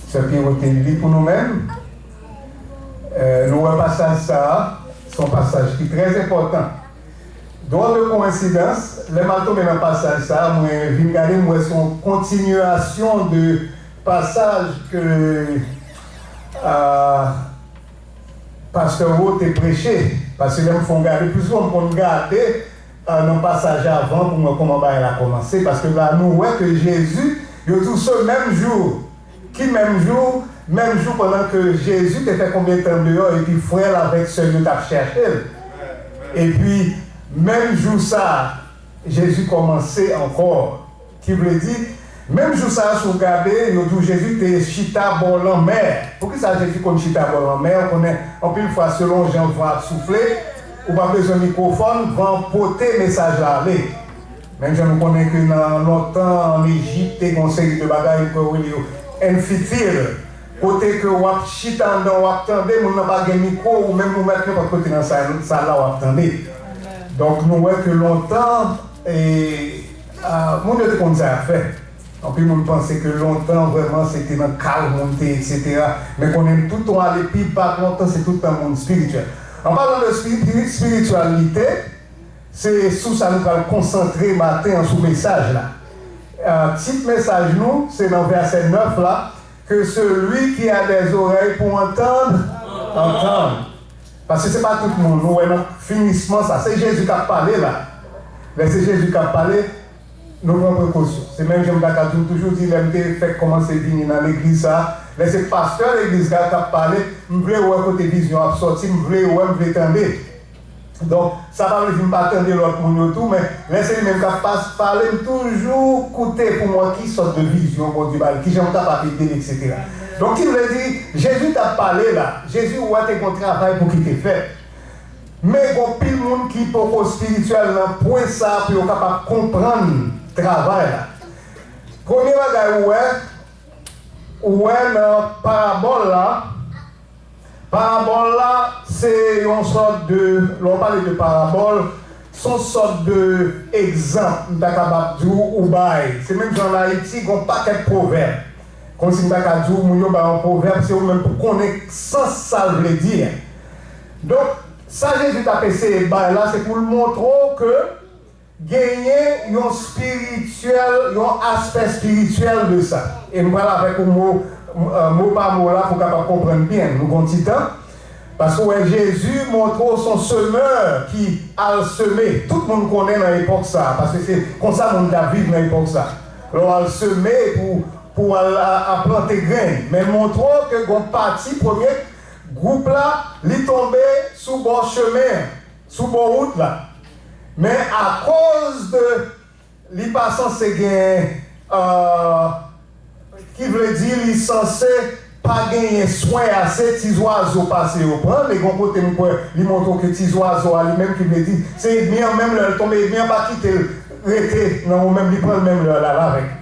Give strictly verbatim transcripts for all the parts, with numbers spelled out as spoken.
Sè Pierrot te li pou nou menm. Nou wè pasaj sa a, se yon pasaj ki trè enpòtan. Dwòl de koyensidans, lè m al tonbe nan pasaj sa a, mwen vin gade, m wè se yon kontinyasyon de pasaj ke pastè Ro te preche. Paske lè m fè yon gade, pli souvan m konn gade nan pasaj avan pou m wè kòman bagay la kòmanse. Paske la, nou wè ke Jezi, yo di w se menm jou. Ki menm jou? Menm jou pandan ke Jezi te fè konbyen tan deyò epi frè l avèk sè l yo t ap chèche l. Epi, menm jou sa a, Jezi kòmanse ankò. Ki vle di, menm jou sa a, si w gade, yo di w Jezi te chita bò lanmè. Poukisa Jezi konn chita bò lanmè? Ou konnen, anpil fwa, selon jan van ap soufle, ou pa bezwen mikwofòn, van an pote mesaj la ale. Menm jan nou konnen ke nan lontan, ann Ejip, te gen yon seri de bagay, yo rele yo enfitir, kote ke w ap chita anndan, w ap tande, moun nan pa gen mikwo, ou menm ou mèt nenpòt kote nan sal, sal la, w ap tande. Donk, nou wè ke lontan, e, a, moun yo te konn sa y ap fè. Anpil moun panse ke lontan, vrèman, se te nan kay moun te, etsetera. Men konnen tout tan ale pi ba k lontan, se tout tan moun espirityèl. An palan de espiri-, espirityalite, se sou sa nou pral konsantre maten an, sou mesaj la. A, tit mesaj nou, se nan vèsè nèf la, que celui qui a des oreilles pour entendre, entende. Paske se pa tout moun, nou wè nan finisman sa, se Jezi k ap pale la. Lè se Jezi k ap pale, nou pran prekosyon. Se menm jan m ta ka di w toujou di, lè m te fèk kòmanse vini nan legliz sa a, lè se pastè legliz la k ap pale, m vle wè kote vizyon ap sòti, m vle wè, m vle tande. Donk, sa pa vle di m pa tande lòt moun yo tou, men lè se li menm k ap pas-, pale, m toujou koute pou m wè ki sòt de vizyon Bondye ba l, kijan m kapab ede l, etsetera. Donk, ki vle di, Jezi t ap pale la, Jezi wè te gen yon travay pou ki te fèt. Men gen anpil moun ki poko espirityèl nan pwen sa a pou yo kapab konprann travay la. Premye bagay ou wè, ou wè nan parabòl la, parabòl la, se yon sòt de, lè w pale de parabòl, se yon sòt de egzanp, m ta kapab di w, ou bay. Se menm jan ann Ayiti, gen yon pakèt pwovèb. Kòmsi m ta ka di w, moun yo bay yon pwovèb, se ou menm pou konnen sans sa l vle di a. Donk, sa Jezi t ap eseye bay la, se pou l montre w ke genyen yon espirityèl, yon aspè espirityèl de sa. E m pral avèk ou mo, mo pa mo la pou w kapab konprann byen. Nou gen yon ti tan. Paske w wè Jezi montre w se yon semè ki al seme. Tout moun konnen nan epòk sa a, paske se konsa moun t ap viv nan epòk sa a. Lè w al seme pou, pou w al a, a plante grenn. Men montre w ke gen yon pati, premye gwoup la, li tonbe sou bò chemen an, sou bò wout la. Men akoz de li pa sanse gen, euh, ki vle di li sanse pa genyen swen ase, ti zwazo pase yo pran l, e gon kote m kwè li montre w ke ti zwazo a li menm ki vle di, se edmi an menm lè l tonbe, edmi an pa kite l rete nan ou menm, li pran l menm lè l al avèk.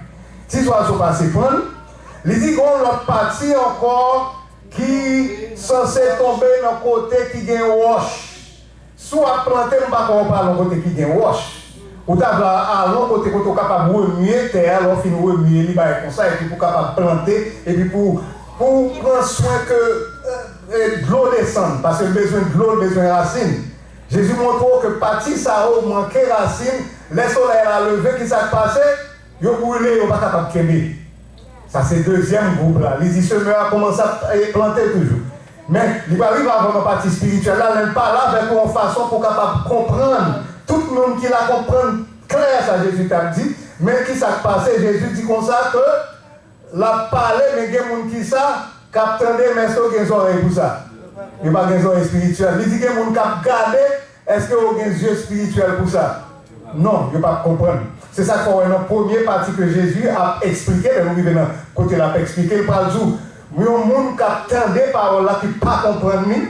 Ti zwazo pase pran l, li di gon lòt pati ankò ki sanse tonbe nan kote ki gen wòch. Si w ap plante, m pa kwè w pral yon kote ki gen wòch. Ou ta vle al yon kote, kote w kapab remye tè a, lè w fin remye li, bagay konsa, epi pou w kapab plante, epi pou, pou w pran swen ke, e, dlo desann, paske l bezwen dlo, l bezwen rasin. Jezi montre w ke pati sa yo manke rasin, lè solèy la leve, ki sa k pase? Yo brile, yo pa kapab kenbe. Sa se dezyèm gwoup la. Li di semè a kòmanse ap, e, plante toujou. Men, li pral rive avè w nan pati espirityèl la, lè l pale avèk ou yon fason pou w kapab konprann. Tout moun ki la konprann klè sa Jezi t ap di. Men ki sa k pase? Jezi di konsa ke l ap pale, men gen moun ki sa, k ap tande, men èske yo gen zòrèy pou sa? Yo pa gen zòrèy espirityèl. Li di gen moun k ap gade, èske yo gen zye espirityèl pou sa? Non, yo p ap konprann. Se sa k fè w wè nan premye pati ke Jezi ap eksplike, lè nou rive nan kote l ap eksplike, l pral di w, yon moun k ap tande pawòl la ki pa konprann li,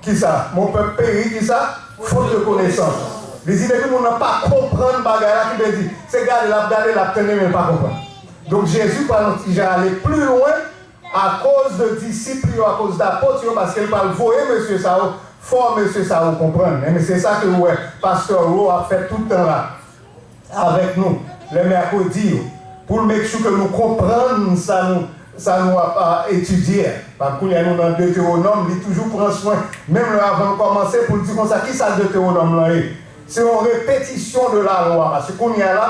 ki sa? Mon peuple périt, ki sa? Faute de connaissance. Li di depi moun nan pa konprann bagay la, ki vle di, se gade l ap gade, l ap tande, men l pa konprann. Donk, Jezi pral yon ti jan ale pli lwen, akoz de disip li yo, akoz de apot yo, paske l pral voye mesye sa yo, fò mesye sa yo konprann. Enben, se sa ke w wè pastè Ro ap fè tout tan la avèk nou, lè mèkredi yo. pou l make sure ke nou konprann sa nou, sa nou ap a, etidye a. Paske kounye a nou nan Detewonòm, li toujou pran swen, menm lè avan l kòmanse, pou l di konsa, ki sa Detewonòm lan ye? Se yon repetisyon de lalwa. Paske kounye a la,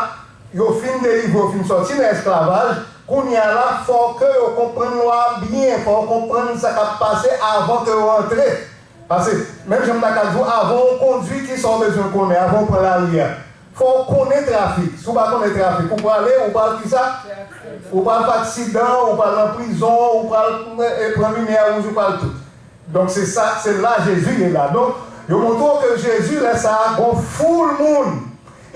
yo fin delivre, yo fin sòti nan esklavaj, kounye a la, fò ke yo konprann lwa a byen, fò yo konprann sa k ap pase avan ke yo antre. Paske, menm jan m ta ka di w, avan w kondui, ki sa w bezwen konnen? Avan w pran lari a, fò w konnen trafik. Si w pa konnen trafik, ou prale, ou pral kisa? Ou pral fè aksidan, ou pral nan prizon, ou pral, eh, pran limyè wouj, ou pral tout. Donk, se sa, se la Jezi ye la. Donk, yo montre w ke Jezi, lè sa a, gon foul moun.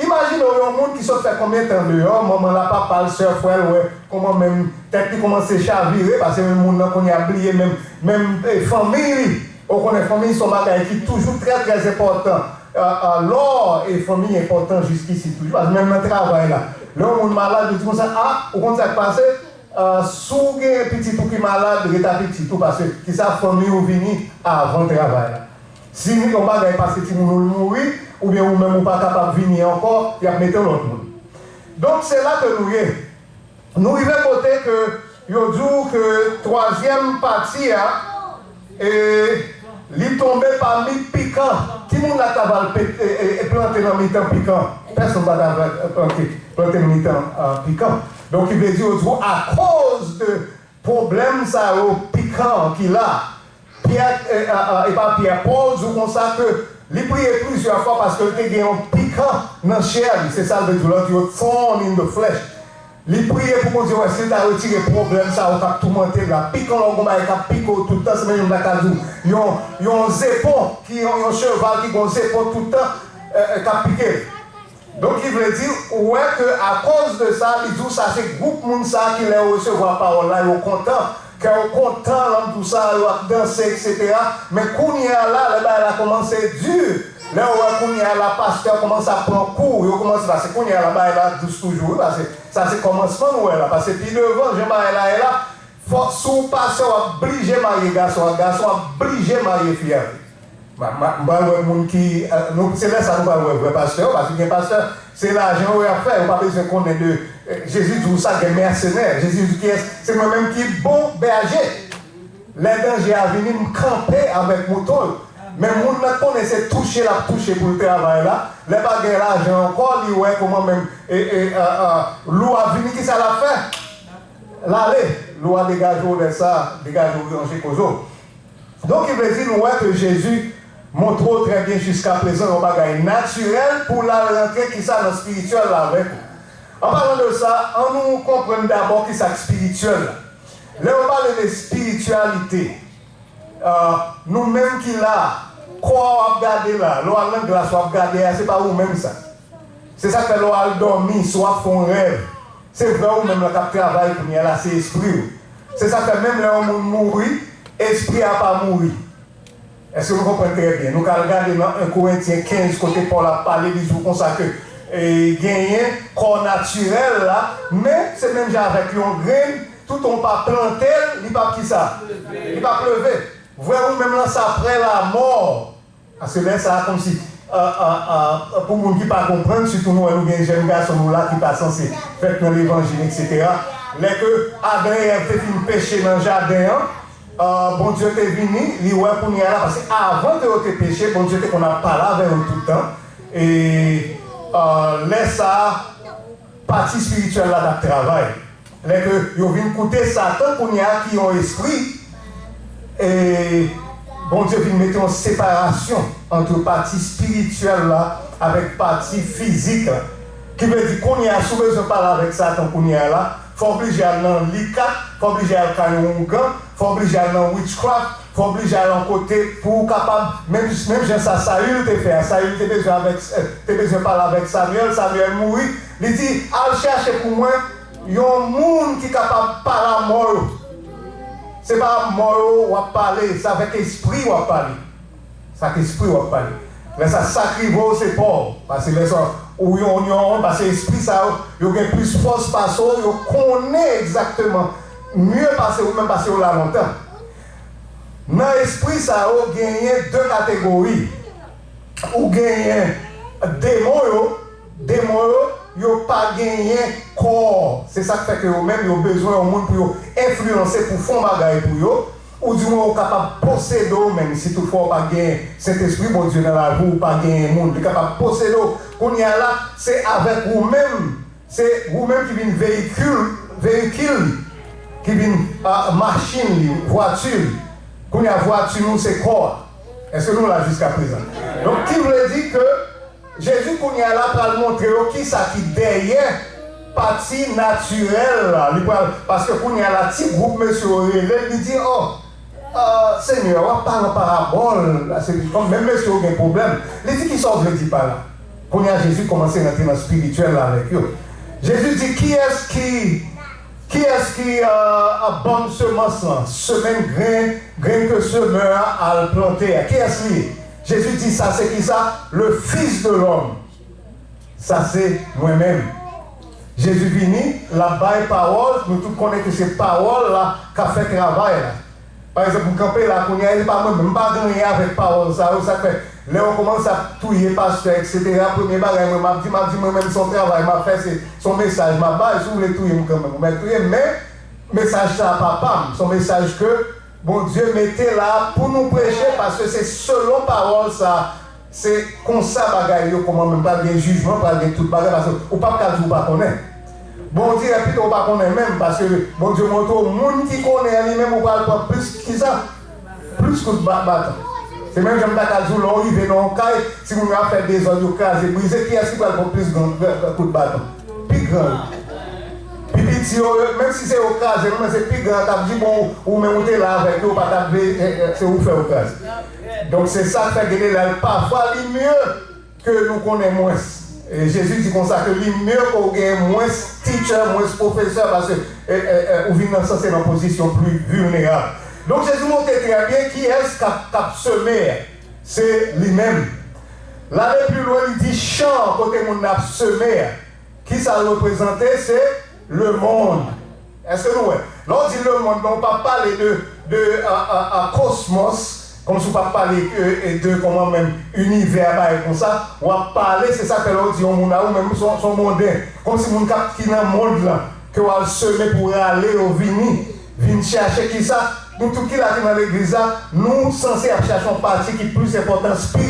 Imajine w yon moun ki sot fè konbyen tan deyò, manman l a, papa l, sè, frè l, wè kòman menm tèt li kòmanse chavire, paske menm moun nan kounye a bliye menm, menm, eh, fanmi li. Ou konnen fanmi se yon bagay ki toujou trè, trè enpòtan. Ah, ah, lò, e fanmi enpòtan jiskisi toujou. Paske menm nan travay la, lè yon moun malad, yo di konsa, a, ou konn sa k pase? Ah, si w gen pitit ou ki malad, ret a pitit ou, paske kisa, fanmi ou vini avan travay la. Si yon bagay pase timoun ou l mouri, oubyen ou menm ou pa kapab vini ankò, y ap mete yon lòt moun. Donk, se la ke nou ye. Nou rive kote ke yo di w ke twazyèm pati a, e, li tonbe pami pikan. Ki moun la t ava l pe-, e, e, e plante nan mitan pikan? Pèsonn pa t ava plante, plante nan mitan, a, pikan. Donk, ki vle di, yo di w, akoz de pwoblèm sa yo, pikan ki la, Pyè, e, a, a, e pa Pyè, Pòl di w konsa ke li priye plizyè fwa paske l te gen yon pikan nan chè li. Se sa l vle di w la, di yo thorn in the flesh. Li priye pou Bondye wè si l ta retire pwoblèm sa yo k ap toumante l la. Pikan lè w gon bagay k ap pike w tout tan, se menm jan m ta ka di w, yon, yon zepon, ki, yon, yon cheval ki gon zepon tout tan, e, e, k ap pike l. Donk, ki vle di, ou wè ke akoz de sa, li di w sa se gwoup moun sa ki lè yo resevwa pawòl la, yo kontan, kè yo kontan, lanm tou sa, yo ap danse, etsetera. Men kounye a la, lè bagay la kòmanse di, lè yo wè kounye a la, pastè kòmanse ap pran kou, yo kòmanse, paske kounye a la, bagay la dous toujou, wi, paske sa se kòmansman nou wè la, paske pi devan, jan bagay la ye la, fòk si w pastè, w ap blije marye gason ak gason, w ap blije marye fi avè. M, m, m pral wè moun ki, eh, nou, se lè sa nou pral wè vrè pastè yo, paske gen pastè, se lajan yo y ap fè, yo pa bezwen konnen de, eh, Jezi di w sa, gen mèsenè. Jezi di kiyès? Se mwen menm ki bon bèje. Lè danje a vini, m kanpe avèk mouton yo. Men moun nan konnen se touche l ap touche pou l travay la. Lè pa gen lajan ankò, li wè kòman menm, e, e, a, a, lou a vini, kisa l ap fè? L ale. Lou a degaje w lè sa, degaje w ranje koze w. Donk, ki vle di, nou wè ke Jezi montre w trè byen jiskaprezan yon bagay natirèl pou l al rantre kisa nan espirityèl la avèk ou. An palan de sa, an nou konprann dabò kisa k espirityèl la. Lè yo pale de espirityalite, ah, nou menm ki la, kò a w ap gade la, lè w al nan glas w ap gade a, se pa ou menm sa. Se sa k fè lè w al dòmi, si w ap fè yon rèv, se vrè ou menm lan k ap travay kounye a la, se espri w. Se sa k fè menm lè yon moun mouri, espri a pa mouri. Èske nou konprann trè byen? Nou ka al gade nan en Korentyen kenz kote Pòl ap pale, li di w konsa ke, e, genyen kò natirèl la, men se menm jan avèk yon grenn, toutan w pa plante l, li p ap kisa? Li p ap leve. Vrè ou menm lan, sa prè lamò. Paske lè sa a, kòmsi, a, a, a, pou moun ki pa konprann, sitou nou wè nou gen jèn gason nou la ki pa sanse fèt nan levanjil, etsetera. Lè ke Adan e Èv te fin peche nan jaden an, a, Bondye te vini, li wè kounye a la, paske avan ke yo te peche, Bondye te konn ap pale avè yo tout tan. E, a, lè sa a, pati espirityèl la t ap travay. Lè ke yo vin koute Satan kounye a ki yon espri, e Bondye vin mete yon separasyon ant pati espirityèl la avèk pati fizik la. Ki vle di kounye a, si w bezwen pale avèk Satan kounye a la, fò w blije al nan likat, fò w blije al kay oungan, fò w blije al nan witchcraft, fò w blije al yon kote pou w kapab, menm, menm jan sa Sayil te fè a. Sayil te bezwen avèk, eh, te bezwen pale avèk Samyèl, Samyèl mouri. Li di, al chache pou mwen yon moun ki kapab pale a mò yo. Se pa mò yo w ap pale, se avèk espri w ap pale. Se ak espri w ap pale. Lè sa, sa k rive w, se pa w. Paske lè sa, ou yon, yon, paske espri sa yo, yo gen plis fòs pase w, yo konnen egzakteman, mye pase ou menm, paske yo la lontan. Nan espri sa yo, genyen de kategori. Ou genyen demon yo, demon yo, Yo pa genyen kò. Se sa k fè ke yo menm, yo bezwen yon moun pou yo enfliyanse, pou fè yon bagay pou yo. Oudimwen, ou kapab posede w menm, si toutfwa w pa gen Sentespri Bondye nan lavi w, ou pa gen moun. Li kapab posede w. Kounye a la, se avèk ou menm, se ou menm ki vin veyikil, veyikil li, ki vin, ah, machin li, vwati li. Kounye a, vwati nou, se kò a. Èske nou la jiska prezan? Donk, ki vle di ke Jezi kounye a la pral montre yo kisa ki dèyè pati natirèl la. Li pral, paske kounye a la, ti gwoup mesye yo rele l, li di, "Oh, ah, Senyè, w ap pale an parabòl, la, se kòm menm mesye yo gen pwoblèm." Li di, "Kisa w vle di pa la?" Kounye a, Jezi kòmanse rantre nan espirityèl la avèk yo. Jezi di, "Kiyès ki, kiyès ki, ah, ah, bòn semans lan, semenn grenn, grenn ke semè a al plante a? Kiyès li ye?" Jezi di, "Sa se kisa? Le Fils de l'homme." Sa se mwen menm. Jezi vini, l ap bay pawòl, nou tout konnen ke se pawòl la k ap fè travay la. Pa egzanp, m kanpe la kounye a, e pa mwen menm, m pa gen anyen avèk pawòl sa yo, sa k fè, lè yo kòmanse ap touye pastè, etsetera, premye bagay mwen m ap di, m ap di, "Mwen menm, se yon travay m ap fè, se, se yon mesaj m ap bay, si w vle touye m kanmenm, ou mèt touye m, men mesaj sa a pa pa m, se yon mesaj ke Bondye mete la pou nou preche, paske se selon pawòl sa a." Se konsa bagay yo, kòman menm pral gen jijman, pral gen tout bagay, paske ou p ap ka di ou pa konnen. Bon, ou dirèk pito ou pa konnen menm, paske Bondye montre w moun ki konnen an li menm, ou pral pran plis ki sa, plis kout ba-, baton. Se menm jan m ta ka di w, lè w rive nan yon kay, timoun yo ap fè dezòd, yo kraze, brize, kiyès ki pral pran plis gran, gran, gran kout baton? Pi gran yo. Pi piti yo, yo, menm si se yo kraze, men se pi gran k ap di, "Bon, ou menm ou te la avèk yo, ou pa t ap veye, eh, eh, se ou fè yo kraze." Donk, se sa k fè gen de lè, pafwa, li mye ke nou konnen mwens. E Jezi di konsa ke li mye ke w gen mwens teacher, mwens pwofesè, paske, eh, eh, eh, ou vin nan sanse nan pozisyon pli vilnerab. Donk, Jezi montre trè byen kiyès k ap, k ap seme a. Se li menm. L ale pi lwen, li di chan an kote moun nan ap seme a. Kisa l reprezante? Se lemonn. Èske nou wè? Lè w di lemonn, non, w p ap pale de, de, a, a, a, kosmos, kòmsi w p ap pale, e, e, de kòman menm inivè a, bagay konsa. W ap pale, se sa k fè lè w di yon moun a ou menm, se yon, se yon monden. Kòmsi moun k ap, ki nan mond lan, ke w al seme pou rale yo vini, vin chache kisa? Nou tout ki la ki nan legliz la, nou sanse ap chache yon pati ki plis enpòtan, spirituality.